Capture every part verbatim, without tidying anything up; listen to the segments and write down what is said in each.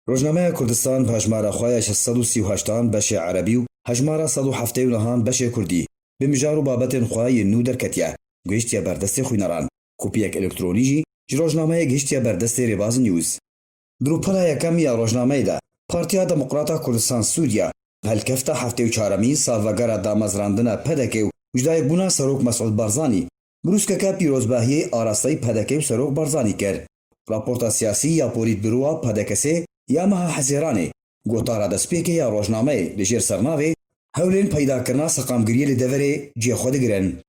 Rojnameya Kurdistan bi hejmara xwe ya şeş sed û sî û heştan beşê erebî û hejmara sed û heftê û nehan beşê kurdî bi mijar û babetên xwe yên nû derketiye, gihiştiye ber destê xwîneran. Kopiyek elektronî jî ji rojnameyê gihiştiye ber destê Rêbaz News. Di rûpela yekem ya rojnameyê de, Partiya Demokrata Kurdistan Sûriye bi helkefta heftê û çaremîn salvegera damezrandina P D K û ji dayikbûna Serok Mesûd Barzanî, brûskeke pîrozbahiyê arasteyî P D K û Serok Barzanî kir. Raporta siyasî ya Polîtbûroa P D K S ya meha Hezêranê, gotara destpêkê ya rojnameyê li jêr sernavê Hewlên peydakirina seqamgiriyê li deverê cihê xwe digirin.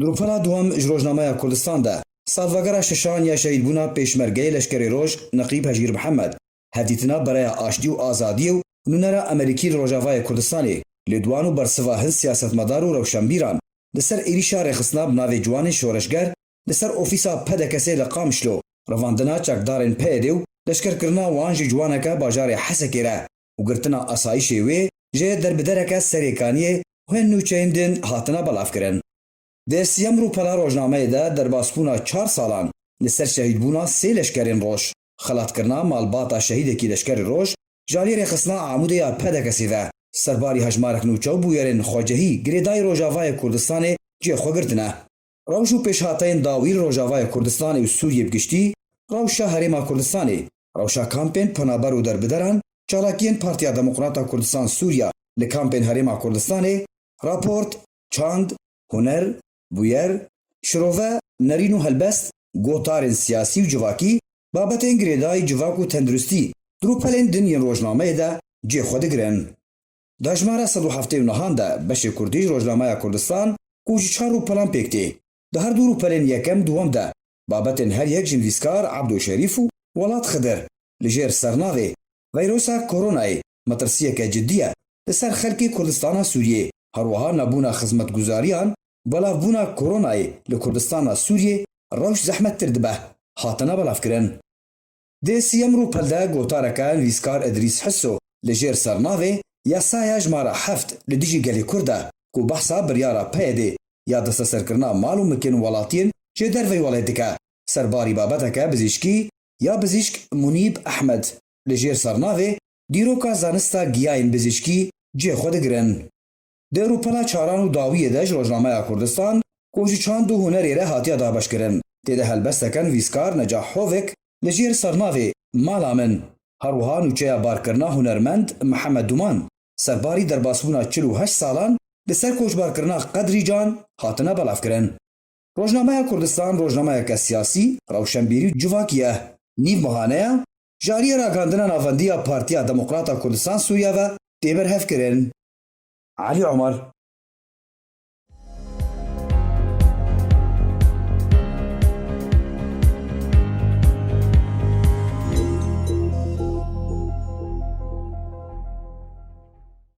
Di rûpela duwem ji Rojnameya Kurdistan de, salvegera şeşan ya şehîdbûna pêşmergeyê Leşkerê Roj Neqîb Hejîr Mihemed, hevdîtina Bereya Aştî û Azadiyê û nûnera Amerîkî li Rojavayê Kurdistanê, lêdwan û bersiva hin siyasetmedar û rewşenbîran li ser êrîşa rêxistina bi navê Ciwanên Şoreşger li ser ofîsa P D K S li Qamişlo, revandina çekdarên P Y D û leşkerkirina wan ji ciwaneke bajarê Hesekê re û girtina asayîşê wê ji derbidereke Serêkaniyê û hin nûçeyên din hatine belavkirin. Di siyem rûpela rojnameyê de derbasbûna çar salan li ser şehîdbûna sê leşkerên Roj, xelatkirina malbata şehîdekî Leşkerê Roj ji aliyê rêxistina Amûdê ya P D K S ve, serbarî hejmarek nûçe û bûyerên xwecihî girêdayî Rojavayê Kurdistanê cihê xwe girtine. Rewş û pêşhateyên dawî li Rojavayê Kurdistanê û Sûriyê bi giştî, rewşa Herêma Kurdistanê, rewşa kampên penaber û derbideran, çalakiyên Partiya Demokrata Kurdistan Sûriya li kampên Herêma Kurdistanê, raport, çand, huner, bûyer, şirove, nerîn û helbest, gotarên siyasî û civakî, babetên girêdayî civak û tenduristî di rûpelên din yên rojnameyê de cihê xwe digirin. Di hejmara sed û heftê û nehan de beşê kurdî ji Rojnameya Kurdistan ku ji çar rûpelan pêk tê, di her du rûpelên yekem, duwem de babetên her yek ji nivîskar Ebdo Şerîf û Welat Xidir li jêr sernavê Veyrosa Koronayê metirsiyeke cidî ye li ser xelkê Kurdistana Sûriyê, herwiha nebûna xizmetguzariyan, belavbûna Koronayê li Kurdistana Sûriyê rewş zehmettir dibe, hatine belavkirin. Dê siyem rûpel de gotareke nivîskar Idrîs Hiso li jêr sernavê Yasaya jimara heft li dijî gelê Kurd e, ku behsa biryara P Y D'ê ya desteserkirina mal û mikên welatiyên jê derveyî welêt dike, serbarî babeteke bizîşkî ya bizîşk Munîb Ehmed li jêr sernavê dîroka zanista giyayên bizîşkî cihê xwe digirin. Di rûpela çaran û dawiyê de ji Rojnameya Kurdistan, ku ji çand û hunerê re hatiye dabeşkirin, tê de helbesteke nivîskar Necah Hovik li jêr sernavê Mala Min, herwiha nûçeya barkirina hunermend Mihemed Duman, serbarî derbasbûna çil û heşt salan li ser koçbarkirina Qedrî Can hatine belavkirin. Rojnameya Kurdistan rojnameyeke siyasî, rewşenbîrî û civakî ye. Nîv mehane ye, ji aliyê ragandina navendî ya Partiya Demokrata Kurdistan Sûriye ve tê berhevkirin. Elî Omer,